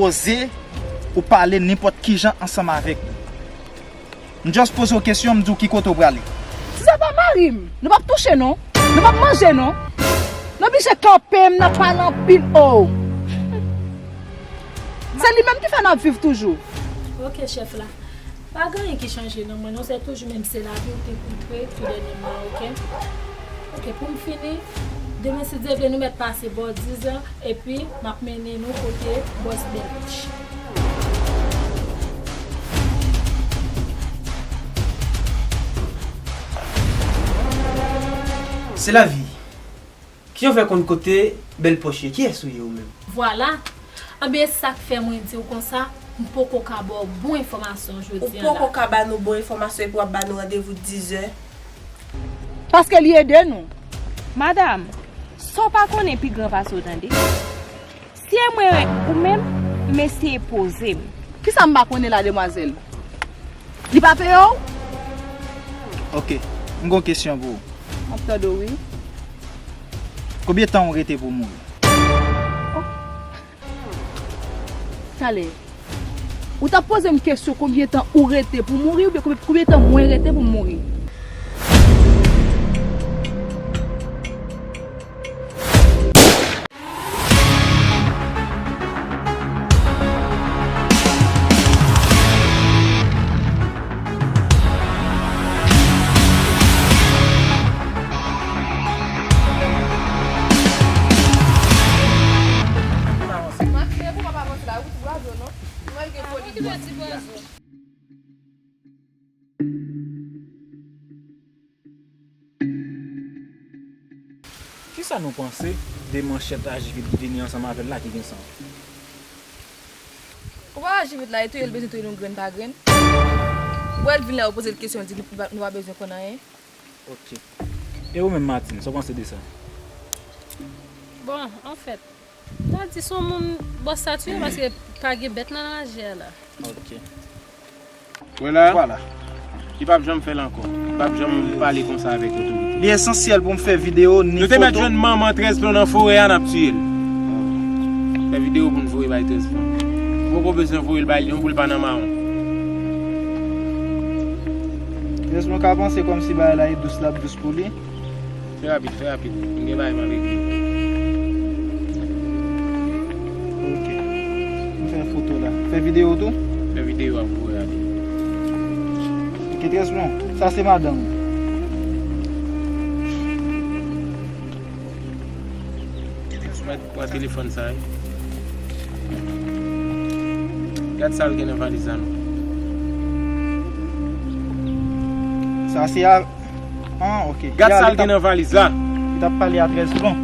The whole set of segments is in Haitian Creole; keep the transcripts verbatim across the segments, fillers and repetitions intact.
Woze, ou pale nenpòt kijan ansanm avèk mwen. M just poze w kesyon, m di w ki kote w prale. Si se pa mari m, nou p ap touche non. Nou p ap manje non. Nou oblije kanpe m, n ap pale anpil o. Se li menm ki fè n ap viv toujou. Ok, chèf la. Pa gen anyen ki chanje nan mwen non, se toujou menm, se lavi ou te koupe tou dènyèman, ok? Ok, pou m fini, demen si Dye vle nou mèt pase bò dizè, epi m ap mennen nou kote bòs Bèlpòch. Se lavi. Kijan w fè konn kote Bèlpòch ye? Kiyès ou ye ou menm? Vwala. Anben, e sa k fè mwen di w konsa, m poko ka ba w bon enfòmasyon jodi a la. Ou poko ka ba nou bon enfòmasyon epi w ap ba nou randevou dizè? Paske li ede nou. Madanm, sa w pa konnen pi gran pase w tande. Si e mwen ou menm, m eseye poze m. Kisa m pa konnen la, demwazèl? Li pa peye w? Ok, m gon kesyon pou ou. M ap tande w, wi. Konbyen tan ou rete pou w mouri? Oh. Talè, ou t ap poze m kesyon konbyen tan ou rete pou mouri oubyen konbyen, konbyen tan mwen rete pou m mouri? Kisa nou panse de manchèt Ajivit vini ansanm avè l la ki gen san? Ou wè Ajivit la, e touye l bezwen touye nou grenn pa grenn. Ou wè l vin la, ou poze l kesyon, l di nou pa, nou pa bezwen konn anyen. Ok. E ou menm, Martine, sa w panse de sa? Bon, anfèt, ta di se yon moun bòs sa touye paske pa gen bèt nan raje a la. Ok. Wè la, vwala. Li p ap janm fè l ankò. Li p ap janm pale konsa avèk otorite. Li esansyèl pou m fè videyo ni foto. Nou te mèt jwenn manman trèz plon nan forè a, n ap tiye l. Fè videyo pou n voye bay trèz plon. M poko bezwen voye l bay li non pou l pa nan mawon. Trèz plon ka panse kòmsi bagay la e dous, l ap dous pou li. Fè rapid, fè rapid. M gen bagay m ap ekriti. Ok. M fè foto la. Fè videyo tou? Fè videyo ap voye rapid. Ok, trèz plon. Sa se madanm ou. Mèt pran telefòn sa, wi. Gad sa l gen nan valiz la, non. Sa se a, ah, ok. Gad sa l gen nan valiz la. Li t ap pale a trèz plon.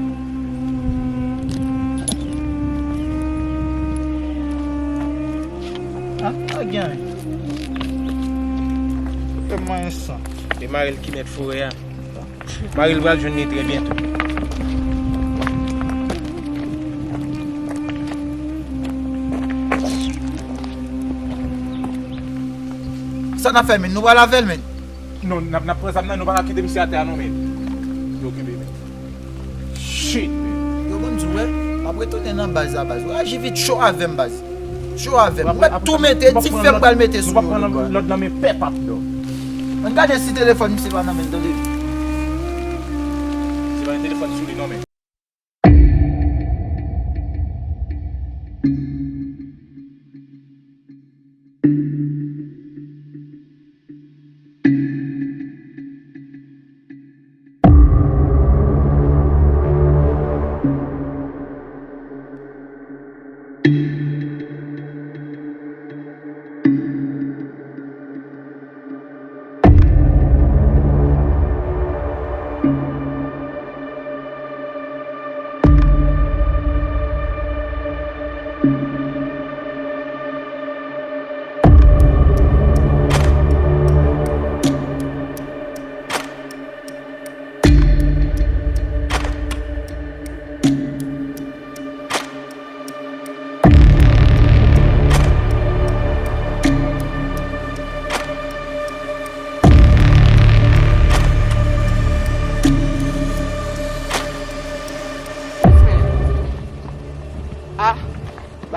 Ah, pa gen anyen. Fè mwen san. Demare l ki nèt forè a. Mari l pral jwenn li trè byento. Sa n ap fè, men? Nou pral avè l, men? Non, n ap, n ap pran zam nan, nou pa ka kite misye atè a non, men. Yo kenbe, men. Shit, men. Yo konn di w, wè, m ap retounen nan baz la, baz. Wè, Ajivit cho avè m, baz. Cho avè m. Mwen tou mete, ti fè m pral mete sou yo. Nou pap pran lòd nan men pèp ap dò. Ann gade si telefòn misye pa nan men l, tande. Se pa gen telefòn sou li non, men.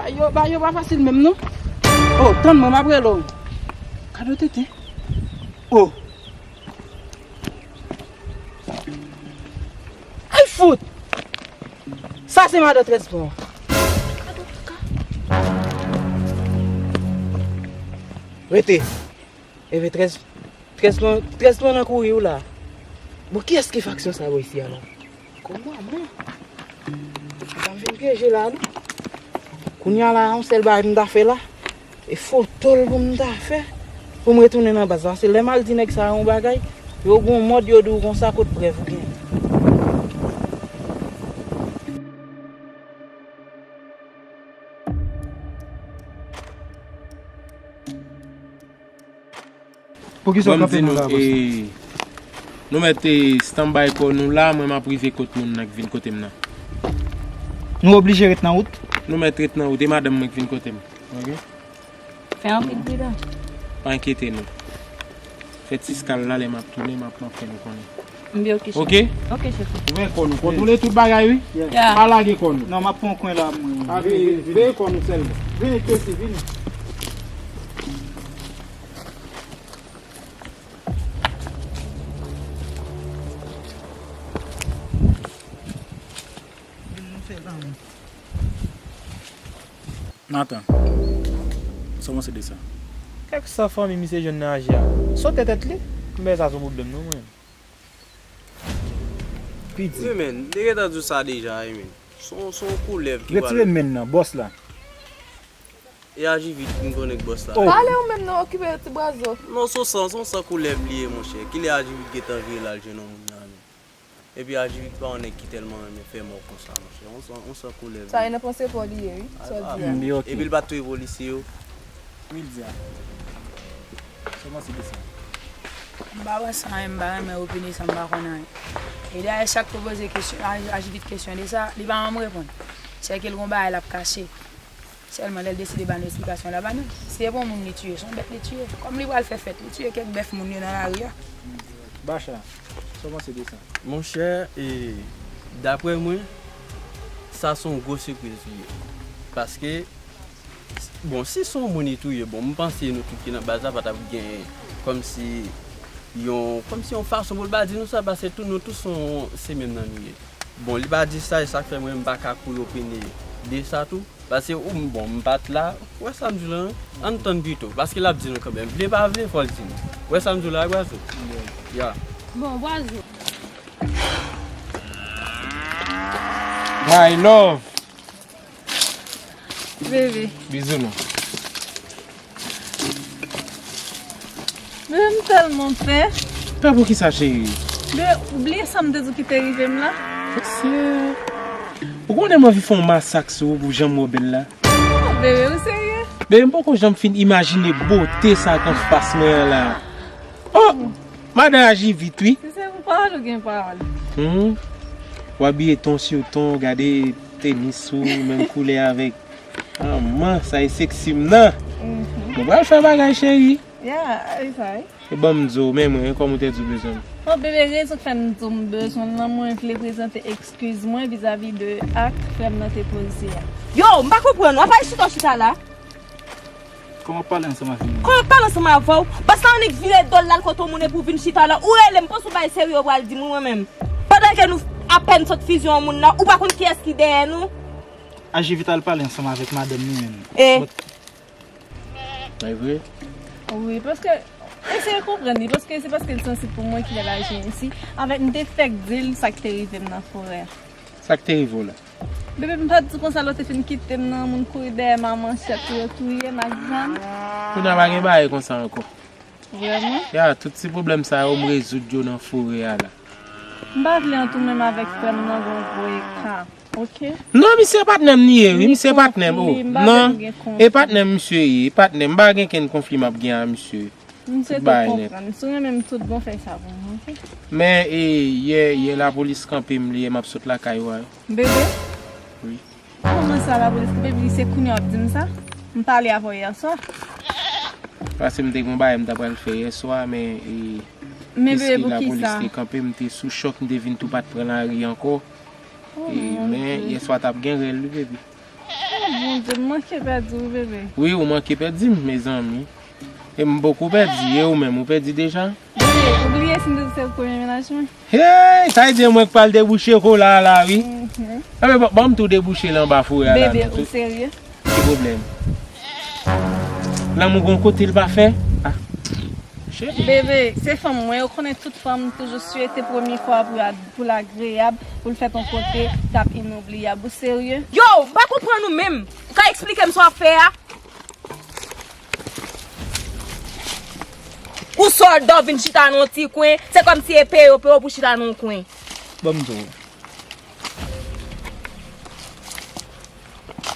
Yo, ba yo pa fasil menm non. Oh, tann mwen, m ap rele w. Gade w tenten. Oh. Ay fout! Sa se madan trèz plan. Rete. Enben trèz, trèz plan, trèz plan nan kouri w la. Bon, kiyès ki faksyon sa yo isi a la? Kòman, man? Sa m vin pyeje la, non? Kounye a la, yon sèl bagay m ta fè la, e foto l pou m ta fè, pou m retounen nan baz la. Se lè m al di nèg sa yo yon bagay, yo gon mòd yo di w konsa, kot prèv ou gen? Poukisa w kanpe nou la, bòs? Nou mèt, eh, stanbay kò nou la, mwen m ap rive kot moun nan k vin kote m nan. Nou oblije ret nan wout? Nou mèt ret nan wout, e madanm mwen k vin kote m. Ok? Fè anpil pridan. Pa enkyete nou. Fè ti skal la, lè m ap tounen, m ap, m ap fè nou konnen. M byen, ok, chèf. Ok? Ok, chèf. Ouvè kò nou. Kontwole tout bagay, wi. Yeah. Pa lage kò nou. Non, m ap pran kwen la, mwen. A, vini, vini, vini. Veye kò nou sèlman. Vini, Kesi, vini. Natan, sa w panse de sa? Kèlkeswa fanmi misye jwenn nan aji a, sote tèt li. M pa wè sa se yon pwoblèm non, mwen. Pidi. Wi, men, m te gentan di w sa deja, wi, men. Se yon, se yon koulèv ki pral. Retire men nan, bòs la. E aji vit, m konnen k bòs la. Oh. Pale ou menm non, okipe ti bwazo. Non, se yon san, se yon san koulèv li ye, monchè. Kilè aji vit gentan vire l al jwenn yon moun la, men. Epi aji vit pa yon nèg ki tèlman renmen fè mò konsa, monchè. Yon san, yon san koulèv. Sa e nan panse pa w li ye, wi, sa w di a. Epi l pa t touye polisye yo. Wi, l di a. Sèlman se de sa. M pa wè sa, m pa renmen opine sa, m pa konn anyen. E dayè, chak te poze kesyon, aji vit kesyon de sa, li pa janm reponn. Sèke l gon bagay l ap kache. Sèlman lè l deside ba nou esplikasyon, l a ba nou. Si se pa yon moun li tiye, se yon bèt li tiye. Kòm li pral fè fèt, li tiye kèk bèf moun yo nan lari a. Bacha, sa w panse de sa? Monchè, e, daprè mwen, sa se yon gwo sipriz li ye. Paske, bon, si se yon moun li touye, bon, m panse nou tout ki nan baz la pa t ap gen kòmsi yon, kòmsi yon fason pou l pa di nou sa, paske tout nou tout se yon, se menm nan nou ye. Bon, li pa di sa, e sa k fè mwen m pa ka kouri opine de sa tou. Paske ou, bon, m pa t la, ou wè sa m di w la, non? Ann tann pito, paske l ap di nou kanmenm. Vle pa vle, fò l di nou. Ou wè sa m di w la, wi, Bwazo? Ya. Bon, Bwazo. My love. Bebe. Bizou nou. Bebe, m tèlman pè. Pè pou kisa, cheri? Bebe, ou bliye sa m te di w ki te rive m la? Mesye, ou konnen m anvi fè yon masak sou ou pou jan m wè w bèl la? Oh, bebe, ou serye? Bebe, m poko janm fin imajine bote sa k anfas mwen an la. Oh! Madan aji vit, wi. Si se pou pawòl, ou gen pawòl. Hmm. W abiye ton sou ton, gade tenis ou, menm koulè avèk. Manman, sa e seksi m nan. Mhm. Nou pral fè bagay, cheri. Ya, e sa, wi. E ban m di w, men mwen, kòm ou te di w bezwen m. Oh, bebe, rezon k fè m di w m bezwen l lan, mwen vle prezante eskiz mwen vizavi de ak frè m nan te poze a. Yo, m pa konprann, w ap al chita w chita la? Kòman w ap pale ansanm avè mwen? Kòman w ap pale ansanm avè w? Bòs la annik vire do l al kote yon moun epi w vin chita la. Ou rele m, panse w bay serye w pral di m wi mwen menm. Pandan ke nou apèn sot fizye yon moun la, ou pa konn kiyès ki dèyè nou? Aji vit al pale ansanm avèk madanm li menm. E? But. Ay vre? Wi, paske, eseye konprann li, paske se paske l sansib pou mwen ki fè l aji ensi. Avèk m te fèk di l sa k te rive m nan forè a. Sa k te rive w la? Bebe, m pa t di konsa lè w te fin kite m nan, moun kouri dèyè m a manchèt pou yo touye m ak zam. Kounye a pa gen bagay konsa ankò. Vrèman? Ya, tout ti pwoblèm sa yo, m rezoud yo nan forè a la. M pa vle antre menm avèk frè m nan gon gwo eka, oke? Non, misye patnè m li ye, wi, misye patnè m, oh. Non, e patnè m misye ye, e patnè m, m pa gen kenn konfli m ap gen a misye. M swete w konprann. Si w renmen m tout bon, fè sa pou mwen, oke? Men, e, yè, yè lapolis kanpe m, li yè m ap sot lakay ou a. Bebe? Wi. Kòman sa, lapolis kanpe m, se kounye a w ap di m sa? M pale avè w yè swa. Paske m te gen yon bagay m ta pral fè yè swa, men, e, piske lapolis te kanpe m, m te sou chòk, m te vin tou pa t pran lari ankò. E, men, yè swa t ap gen rèl, wi, bebe. Bondye, m manke pèdi w, bebe. Wi, ou manke pèdi m, mezanmi. E m poko pèdi, e ou menm, ou pèdi deja? Bebe, ou bliye si m te di se ou premye mennaj mwen? Hey, sa vle di mwen k pral debouche kola a la, wi. Mhm. Anben, ban, ban m tou debouche l anba forè a la, bebe, non, ou serye? Ki pwoblèm? Lanmou gon kote l pa fè? Ah. Cheri. Bebe, se fanm mwen, ou konnen tout fanm toujou swete premye fwa pou, pou l agreyab, pou l fèt yon kote k ap inobliyab. Ou serye? Yo, m pa konprann ou menm. Ou ka eksplike m sa w ap fè a? Ou sòlda w vin chita nan yon ti kwen, se kòmsi e peye w, peye w pou chita nan yon kwen. Ban m di w.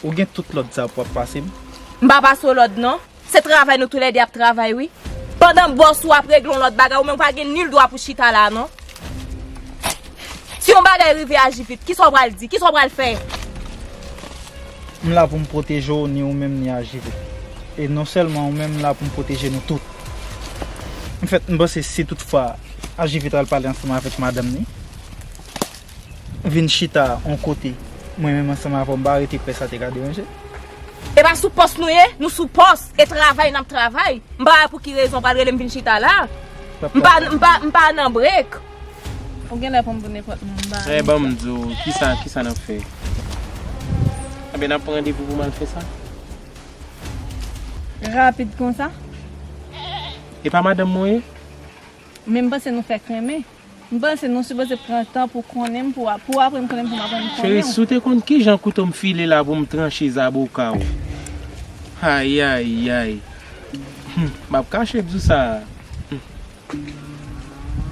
Ou gen tout lòd sa pou w ap pase m? M pa pase w lòd non. Se travay nou toulède ap travay wi. Pandan bòs ou ap regle yon lòt bagay, ou menm ou pa gen nil dwa pou chita la non. Si yon bagay rive Ajivit, kisa w pral di? Kisa w pral fè? M la pou m pwoteje w, ni ou menm, ni Ajivit. E non sèlman ou menm, m la pou m pwoteje nou tout. Anfèt, m panse si toutfwa Ajivit al pale ansanm avèk madanm ni, vin chita yon kote, mwen menm ansanm avè w, m pa rete pè sa te ka deranje. E pa sou pòs nou ye? Nou sou pòs, e travay n ap travay. M pa wè pou ki rezon w pral rele m vin chita la. M pa, m pa, m pa nan brek. Ou genlè pran m pou nenpòt moun, m pa. Eh, ban m di w, kisa, kisa n ap fè? Enben, n ap pran randevou pou m al fè sa. Rapid konsa? E pa madanm mwen ye? Men m panse nou fèk renmen. M panse nou sipoze pran tan pou konnen m, pou, pou aprann konnen m, pou m aprann konnen w. Cheri, si w te konn kijan kouto m file la pou m tranche zaboka w. Ayayay. Hmm, m ap kache di w sa. Hmm.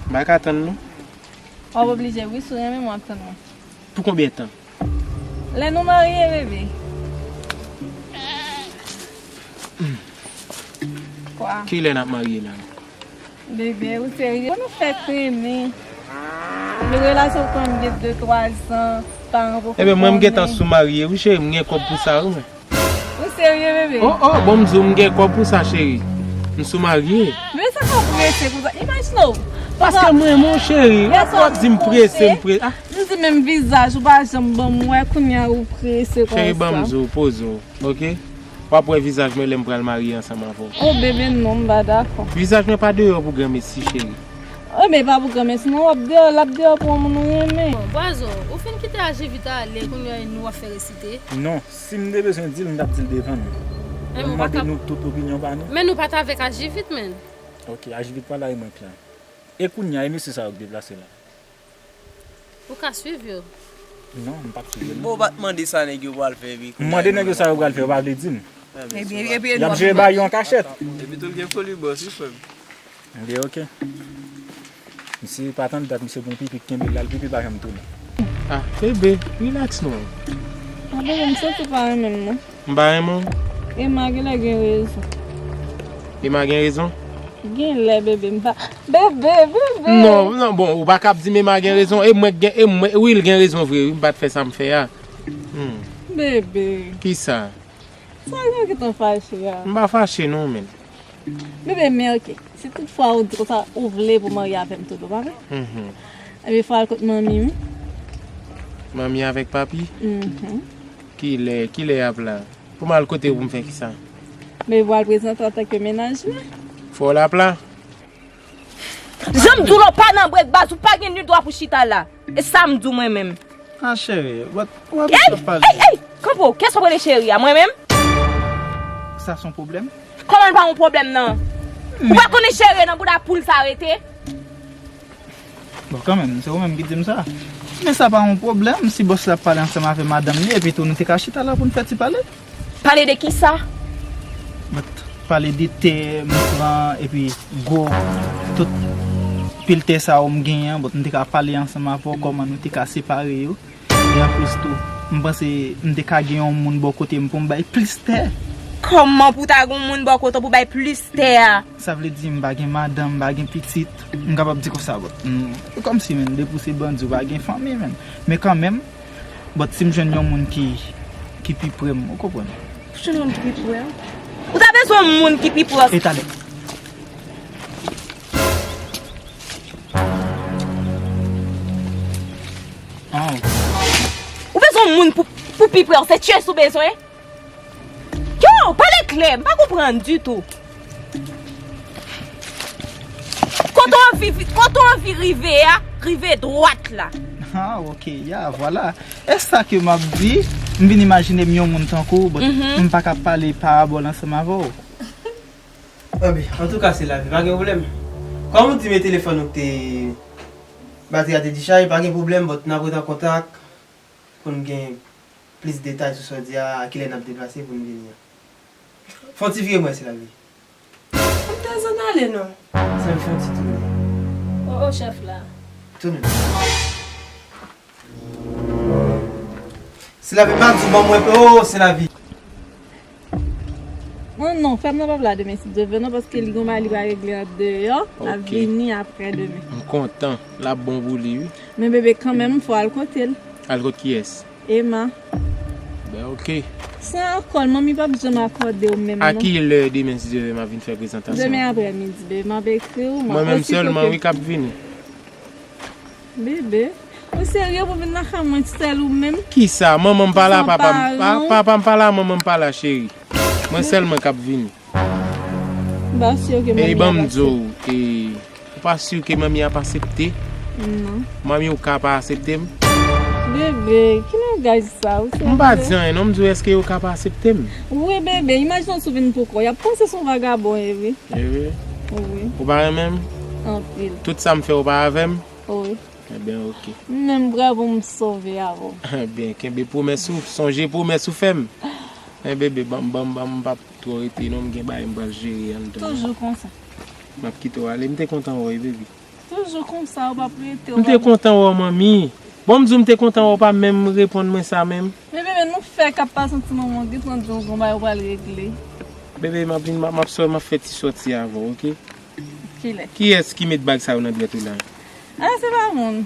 M pa ka tann non. W ap oblije wi, si w renmen m, w ap tann mwen. Pou konbyen tan? Lè nou marye, bebe. Kwa? Kilè n ap marye la? Bebe, ou serye? Bon, nou fèk renmen. Nou relasyon kanmenm gen de twa zan, paran poko konnen. Enben, mwen, m gentan sou marye, wi, cheri, m gen kòb pou sa, wi, mwen. Ou serye, bebe? Oh, oh, bon, m di w, m gen kòb pou sa, cheri. M sou marye. Men sa k ap prese konsa? Imajine w. Paske m renmen w, cheri. W ap di m prese, m prese. Ah. M di menm vizaj ou pa janm ban m wè, kounye a ou prese konsa. Cheri, ban m di w, poze w, oke? W ap wè vizaj mwen lè m pral marye ansanm avè w. Oh, bebe, non, m pa dakò. Vizaj mwen pa deyò pou granmesi, cheri. Oh, men pa pou granmesi, non, w ap deyò, l ap deyò pou yon moun ou renmen. Bon, Bwazo, ou fin kite Ajivit ale, kounye a nou ap fè resite? Non, si m te bezwen di l, m t ap di l devan nou. Mwen mande nou tout opinyon pa nou. Men nou pa t avèk Ajivit, menn. Ok, Ajivit pa la e mwen k la. E kounye a, e mesye sa yo k deplase la? Ou ka swiv yo? Non, m p ap swiv yo, non. Bon, ou pa t mande sa nèg yo pral fè, epi kounye a. M mande nèg yo sa yo pral fè, yo pa vle di m. Epi, epi, y ap jere bagay yo an kachèt. Epi tou l gen foli bòs, wi, frè m. Ebyen, ok. Misye pa tann dat, misye gon pipi k kenbe l la, l pipi pa janm tounen. Ah, bebe, relax non. Ah, bebe, m santi w pa renmen m, non. M pa renmen w? Emma genlè gen rezon. Emma gen rezon? Genlè, bebe, m pa, bebe, bebe. Non, non, bon, ou pa ka ap di m Emma gen rezon, e mwen k gen, e mwen, wi, l gen rezon vre, wi, m pa t fè sa m fè a. Hmm. Bebe. Kisa? Sa gen w gentan fache a? M pa fache non, menn. Bebe, men ok. Si tout fwa ou di konsa, ou vle pou marye avè m tou, pa vre? Mhm. Ebyen, fò al kot manmi, wi. Manmi avèk papi? Mhm. Kilè, kilè y ap la? Pou m al kote yo pou m fè kisa? Bebe, pou al prezante w antanke mennaj mwen. Fò w la ap la? Jan m di w la, w pa nan brèk baz, ou pa gen ni dwa pou chita la. E sa m di w mwen menm. Ah, cheri, but, w ap pale. Ey, ey, ey, kanpe w, kiyès w ap rele cheri a, mwen menm? Sa se yon pwoblèm? Kòman l pa yon pwoblèm nan? Ou pa konnen cheri nan bouda poul sa rete? Bon, kanmenm, se ou menm ki di m sa. Men sa pa yon pwoblèm si bòs la ap pale ansanm avè madanm li, epi tou nou te ka chita la pou n fè ti pale. Pale de kisa? Mwen t pale de tè m pran, epi gwo, tout pil tè sa yo m genyen an, bon, m te ka pale ansanm avè w kòman nou te ka separe yo. E anplis tou, m panse m te ka gen yon moun bò kote m pou m bay plis tè. Kòman pou w ta gen yon moun bò kote w pou w bay plis tè a? Sa vle di m pa gen madanm, m pa gen pitit, m kapab di konsa, but, mm, e kòmsi menm depi w se bandi, w pa gen fanmi menm. Men kanmenm, but si m jwenn yon moun ki, ki pi pre m, ou konprann? Ou jwenn yon moun ki pi pre w? Ou ta bezwen yon moun ki pi pre w? E talè. Ah, ok. Ou bezwen yon moun pou, pou pi pre w, se tchès ou bezwen? Non, pale klè, m pa konprann ditou. Kote w anvi, kote w anvi rive a, rive dwat la. Ah, ok, ya, vwala. E sa ke m ap di, m vin imajine m yon moun tankou w, but m pa ka pale parabòl ansanm avè w. Anben, antouka, se lavi, pa gen pwoblèm. Kòm ou di men telefòn ou te, batri a te dichaje, pa gen pwoblèm, but n ap ret an kontak pou n gen plis detay sou sa w di a, a kilè n ap deplase pou n vini a. Fè yon ti vire mwen, se lavi. M ta zann ale non. Sa m fè yon ti tounen. O, o, chèf la. Tounen. Se lavi, pa di ban mwen, o, se lavi. Non, non, fè m nan pa vle demen si Dye vle non, paske li gon bagay li pa regle an deyò, l ap vini aprè demen. M kontan, l ap bon pou li, wi. Men bebe, kanmenm, fò al kote l. Al kot kiyès? Ema. Ben, ok. San akò l, manmi p ap janm akòde w menm non. A ki lè demen si Dye vle m ap vin fè prezantasyon? Demen aprè midi, bebe, m ap ekri w. Mwen menm sèlman, wi, k ap vini. Bebe, ou serye pou vin lakay mwen sèl ou menm? Kisa? Manman m pa la, papa m, pa, papa m pa la, manman m pa la, cheri. Mwen sèlman k ap vini. M pa si ke manmi ap aksepte. E ban m di w, e, ou pa si ke manmi ap aksepte? Non. Manmi ou ka pa aksepte m? Bebe, ki langaj sa? Ou serye? M pa di anyen non, m di w èske yo ka pa aksepte m? Wi, bebe, imajine w si w vin pou kò w, y ap panse se yon vagabon, e wi. E wi? Wi. Ou pa renmen m? Anpil. Tout sa m fè, ou pa avè m? Wi. Ebyen, ok. Menm bravo, m sove avè w. Ebyen, kenbe pwomès ou, sonje pwomès ou fè m. Men bebe, ban m, ban m, ban m, m p ap twò rete non, m gen bagay m pral jere anndan. Toujou konsa. M ap kite w ale, m te kontan wè w, bebe. Toujou konsa, ou p ap rete, ou p ap. M te kontan wè w, manmi. Bon, m di w m te kontan wè w, ou pa menm reponn mwen sa menm. Men bebe, nou fè k ap pase yon ti moman, w gentan di w gon bagay ou pral regle. Bebe, m ap vin, m ap, m ap sò, m ap fè ti sòti avè w, ok? Kilè? Kiyès ki met bag sa yo nan dwèt ou la? A, se pa moun.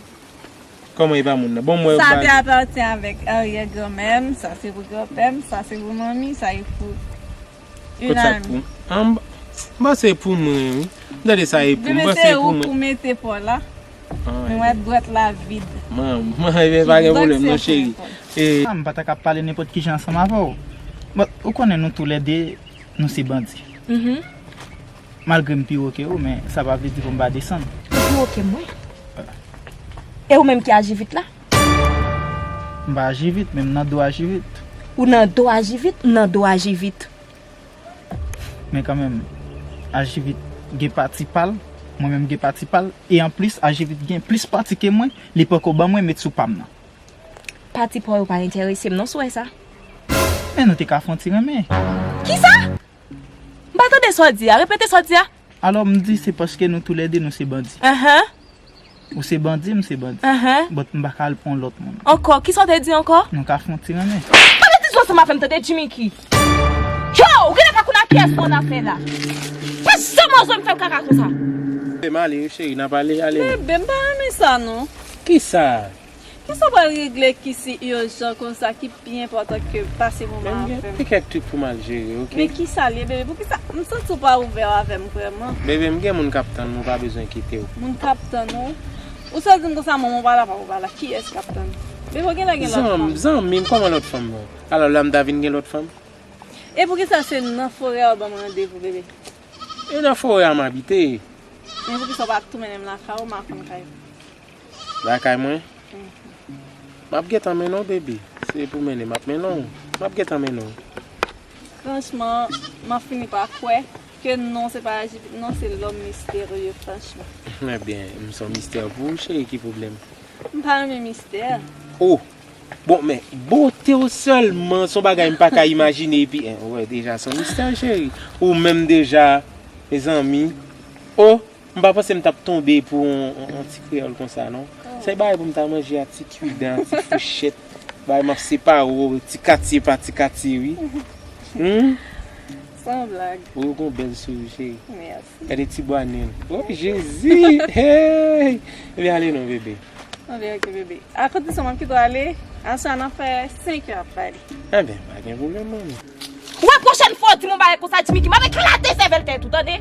Kòman e pa moun nan? Bon, mwen yo bag. Sa te apatyen avèk aryè granmè m, sa se pou granpè m, sa se pou manmi, sa e pou yon ami. Kot sa k pou? An, m, m panse e pou mwen, wi. M tande sa e pou m, m panse e pou mwen. Bebe, se ou pou mete pa w la. Men wè dwèt la vid. Manman, ebyen, pa gen pwoblèm non, cheri. E, a, m pa ta ka pale nenpòt kijan ansanm avè w. But, ou konnen nou toulède, nou se bandi. Malgre m pi wo ke ou, men sa pa vle di pou m pa desann. Ou pi wo ke mwen? E ou menm ki aji vit la? M pa aji vit, men m nan do aji vit. Ou nan do aji vit? M nan do aji vit. Men kanmenm, aji vit gen pati pa l, mwen menm gen pati pa l, e anplis, aji vit gen plis pati ke mwen, li poko ban mwen met sou pa m nan. Pati pa w yo pa enterese m non, si w wè sa. Men nou te ka fè yon ti renmen. Kisa? M pa tande sa w di a. Repete sa w di a. Alò, m di se paske nou toulède nou se bandi. Enhen. Ou se bandi, m se bandi. Enhen. But m pa ka al pran lòt moun. Ankò, kisa w te di ankò? Nou ka fè yon ti renmen. Pa mete zo ansanm avè m tande, Jimmicky. Yo, ou genlè ka konn a kiyès ou annafè la. Pa janm oze m fè m kaka konsa. Bebe, m ale wi, cheri, n ap ale, ale. Bebe, m pa renmen sa non. Kisa? Kisa w pral regle ki si ijan konsa, ki pi enpòtan ke pase moman avè m? Men m gen kèk trik pou m al jere, ok? Men kisa l ye, bebe? Poukisa m santi w pa ouvè avè m vrèman? Bebe, m gen moun k ap tann mwen, ou pa bezwen enkyete w. Moun k ap tann ou? Ou sot di m konsa, manman w pa la, papa w pa la. Kiyès k ap tann? Bebe, w genlè gen lòt fanm. Zanmi m, kòman lòt fanm nan? Alò, la m ta vin gen lòt fanm? E poukisa se nan forè a w ban m randevou, bebe? E nan forè a m abite. Men poukisa w pa tou mennen m lakay ou, m a konn kay ou? Lakay mwen? M ap gentan mennen w, bebe. Se pou mennen m ap mennen w. M ap gentan mennen w. Franchman, m ap fini pa kwè ke non, se pa Ajivit, non, se lòm misterye, franchman. Ebyen, m se yon mistè pou ou, cheri, ki pwoblèm? M pa renmen mistè. O! Bon, men, bote w sèlman, se yon bagay m pa ka imajine, epi, en, ou wè, deja, se yon mistè, cheri. Ou menm deja, mezanmi. O! M pa panse m t ap tonbe pou yon, yon, yon ti kreyòl konsa, non. Se bagay pou m ta manje a ti kidan, a ti fouchèt. Bagay m ap separe w, ti katye pa ti katye, wi. Hum? San blag. Ou gon bèl souri, cheri. Mèsi. Gade ti bwa nen. O, Jezi! Hey! Ebyen, ale non, bebe. Anben, ok, bebe. A kote sa m ap kite w ale, aswè a n ap fè senk è ap pale. Anben, pa gen pwoblèm, manmi. Ou wè pwochèn fwa w di m yon bagay konsa, Jimmicky, m ap eklate sèvèl tèt ou, tande?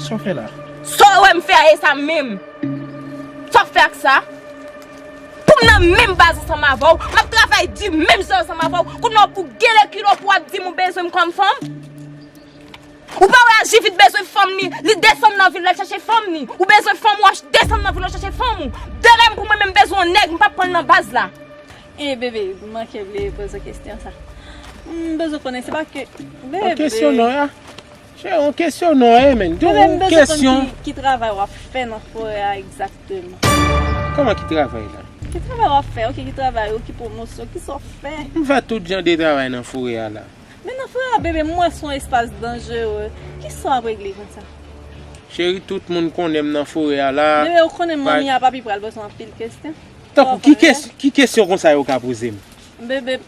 Sa w fè la? Sa w wè m fè a, e sa menm. Sa w fè ak sa? Pou m nan menm baz ansanm avè w, m ap travay Ay, di menm jan ansanm avè w. Kounye a ou gen lekilo pou w ap di m ou bezwen m kòm fanm? Ou pa wè Ajivit bezwen fanm li, li desann nan vil, l al chache fanm li. Ou bezwen fanm ou, al desann nan vil, al chache fanm ou. De lè m pou mwen menm bezwen yon nèg, m p ap pran l nan baz la. E bebe, m manke bliye poze w kesyon sa. M bezwen konnen, se pa ke... Bebe. Yon kesyon non, ya. Se yon kesyon non, eh, men. Bebe, m bezwen konn ki, ki travay w ap fè nan forè a egzakteman. Kòman ki travay la? Ki travay w ap fè? Ok, ki travay ou, ki pwomosyon, ki sa w ap fè? M fè tout jan de travay nan forè a la. Men nan forè a, bebe, m wè se yon espas danjere. Kisa w ap regle konsa? Cheri, tout moun konnen m nan forè a la. Bebe, ou konnen manmi a papi pral poze w anpil kesyon. Tankou ki kes-, ki kesyon konsa yo ka poze m? Bebe,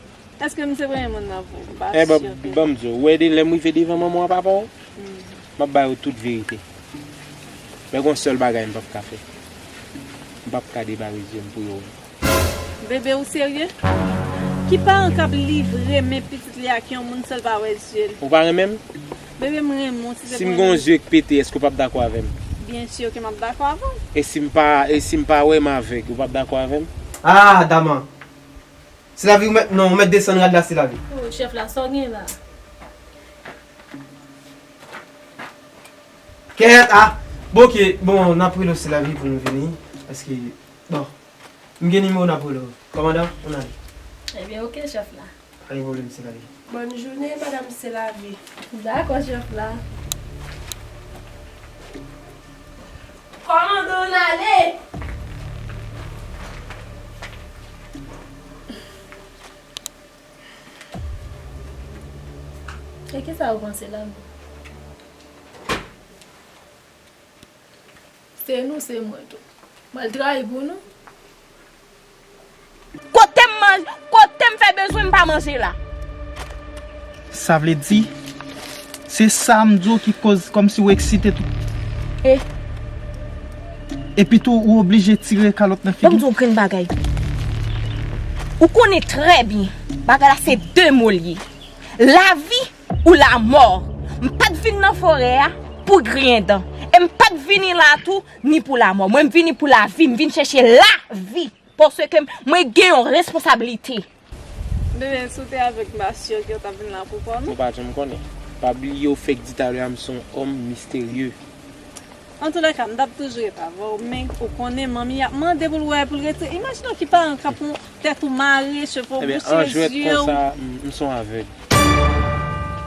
èske m se premye moun nan pou ou? M pa si ke. Ban m di w, ou wè de lè m rive devan manman w papa w, m ap ba yo tout verite. Men gon sèl bagay m p ap ka fè. M p ap ka debare zye m pou yo wè. Bebe, ou serye? Ki paran k ap livre men pitit li ak yon moun san l pa wè zye l? Ou pa renmen m? Bebe, m renmen w. Si se... Si m gen yon zye k pete, èske w p ap dakò avè m? Byen si ke m ap dakò avè w. E si m pa, e si m pa wè, m avèg, ou p ap dakò avè m? Ah, Dama. Se lavi ou mèt, non, ou mèt desann rad la, se lavi. Oh, chèf la, sa w gen la? Kèt, ah! Bon, ok, bon, n ap rele w se lavi pou nou vini, paske, bon, m gen nimewo n ap rele w. Kòmandan, ann ale. Ebyen, ok, chèf la. Pa gen pwoblèm, se lavi. Bòn jounen, madanm se lavi. Dakò, chèf la. Kòmandan, ann ale! E kisa ou panse la menm? Se nou, se mwen tou. Mwen al trayi pou nou. Kote m manje, kote m fè bezwen m pa manje la. Sa vle di, se sa m di w ki koz kòmsi w eksite tou. E? Epi tou, ou oblije tire kalòt nan figi m. Ban m di w yon grenn bagay. Ou konnen trè byen, bagay la se de mo l ye. Lavi ou lamò. M pa t vin nan forè a pou griyen dan. E m pa t vini la tou ni pou lamò. Mwen, m vini pou lavi, m vin chèche lavi. Paske mwen gen yon responsablite. Bebe, si w te avèk m, m pa si ke w t ap vin la pou kò, non. Ou pa janm konnen. Pa bliye w fèk di talè a m se yon òm misterye. Antoulèka, m t ap toujou ret avè w, men ou konnen manmi ap mande pou l wè, pou l retire. Imajine w ki paran k ap pran tèt ou mare, cheve w bouche, zye w. Ebyen, an jwèt konsa, m, m se yon avèg.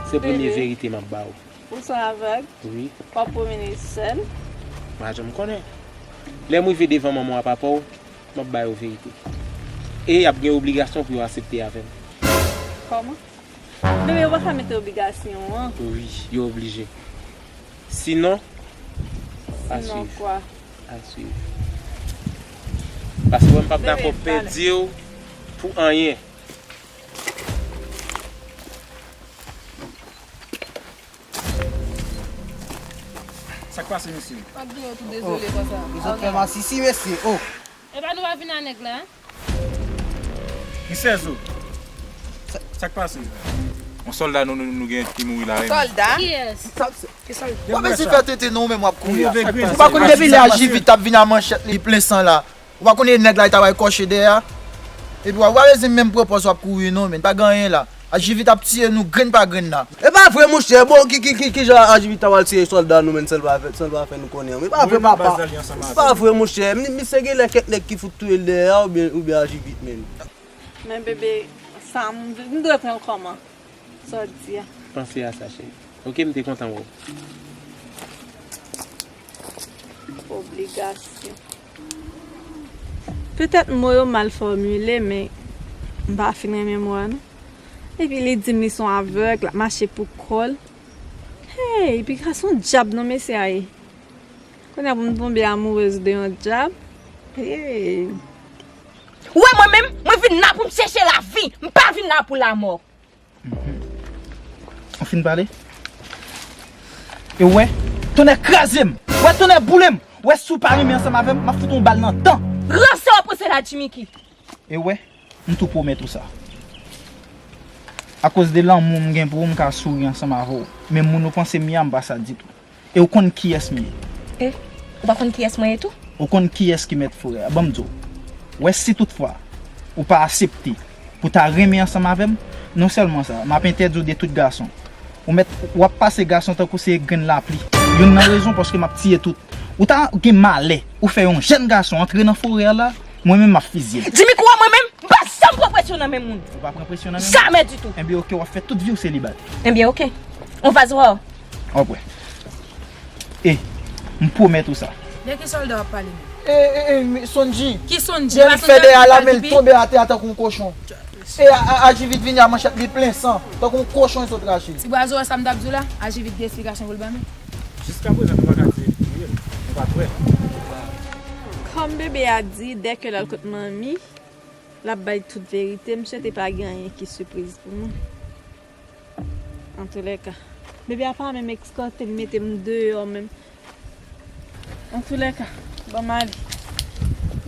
Se premye verite m ap ba w. Ou se yon avèg? Wi. W ap pwomene sèl? M pa janm konnen. Lè m rive devan manman w ak papa w, m ap ba yo verite. E y ap gen obligasyon pou yo aksepte avè m. Kòman? Bebe, yo pa ka mete obligasyon an. Wi, yo oblije. Sinon, a swiv. Sinon kwa? A swiv. Paske mwen m p ap dakò pèdi w pou anyen. Sa k pase, mesye? M ap di yo tou dezole konsa. Zòt fè masisi, mesye. Oh. Epa nou pa vin a nèg la? Misye Zo, sa, sa k pase? Yon sòlda nou, nou, nou gen ki mouri la, wi. Sòlda? Kiyès? Sa, sa, w ap ese fè tenten non, ou menm w ap kouri a. Ou pa konn depi lè Ajivit ap vin a manchèt li plen san la. Ou pa konn e nèg la li ta bay kòche dèyè a? Epi w ap, w ap ese menm pran pòz w ap kouri non, men pa gen anyen la. Ajivit ap tiye nou grenn pa grenn la. E pa vre, monchè. Bon, ki, ki, ki, ki jan Ajivit ta pral tiye sòlda nou, menm, san l pa fè, san l pa fè nou konnen? E pa vre, papa. E pa vre, monchè. Mi, misye gen lè kèk nèg ki fout touye l dèyè a, oubyen, oubyen Ajivit, menm. Men, bebe, sa, m, m dwe pran l kòman? Sa w di a? Panse a sa, cheri. Ok, m te kontan wè w. Obligasyon. Petèt mo yo mal fòmile, men m pa fin renmen mo a non. Epi li di m li se yon avèg, l ap mache pou kò l. Hey, piga se yon dyab non mesye a ye. Kounye a pou m tonbe amourez de yon dyab. Hey. Ou wè mwen menm, mwen vin la pou m chèche lavi, m pa vin la pou lamò. Mhm. Ou fin pale? E w wè, tonnè kraze m! W wè, tonnè boule m! W wè, si w pa renmen ansanm avè m, m ap fout ou yon bal nan dan! Ranse w ap ranse la, Jimiki! E w wè, m tou pwomèt ou sa. Akoz de lanmou m gen pou ou, m ka souri ansanm avè w. Men moun ou panse m ye a, m pa sa ditou. E w konn kiyès m ye. E, ou pa konn kiyès mwen ye tou? Ou konn kiyès ki mèt forè a. Ban m di w. W wè, si toutfwa ou pa aksepte Ou ta renmen ansanm avè m? Non sèlman sa, m ap entèdi w de tout gason. Ou mèt, w ap pase gason tankou se grenn lapli. Youn nan rezon paske m ap tiye tout. Ou ta gen malè, ou fè yon jèn gason antre nan forè a la, mwen menm m ap fizye l. Jimmy, kwa mwen menm, m pa janm pran presyon nan men moun. Ou pa pran presyon nan men moun? Jamè ditou. Enben, oke, w ap fè tout vi w selibat. Enben, oke. On va se voir. W ap wè. E, m pwomèt ou sa. De ki sòlda w ap pale menm? E, e, e, Sondji. Ki Sondji? Jan li fè dèyè a la, men l tonbe atè a tankou yon kochon. E a, a, Ajivit vini a manchèt li plen san, tankou yon kochon yo sot rache. Ti bwa zo, sa m t ap di w la, Ajivit gen esplikasyon pou l ban nou. Jiskaprezan, nou pa ka di li touye l. Nou pa t wè. Kòm bebe a di, dèke l al kot manmi, l ap bay tout verite. M swete pa gen anyen ki sipriz pou mwen. Antoulèka, bebe a pa menm eskòte m, mete m deyò menm. Antoulèka, ban m ale.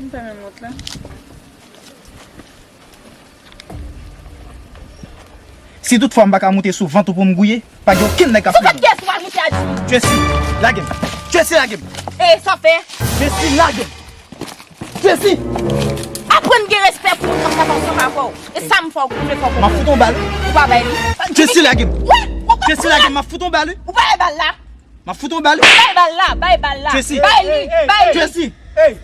M fèmen mont la. Si toutfwa m pa ka moute sou vant ou pou m gouye, pa gen okenn nèg k ap fè m. Sou vant kiyès ou pral moute a di? Jesi, lage m. Jesi, lage m. E sa fè? Jesi, lage m. Jesi! Aprann gen respè pou moun k ap ansanm avè w. E sa m fè w, m vle fè w konprann. M ap fout yon bal. Ou pa bay li. Jesi, lage m. Wi, ou pa Jesi, lage m, m ap fout yon bal, wi. Ou pa bay bal la. M ap fout yon bal. Bay bal la, bay bal la. Jesi. Bay li, bay li. Jesi. Ey,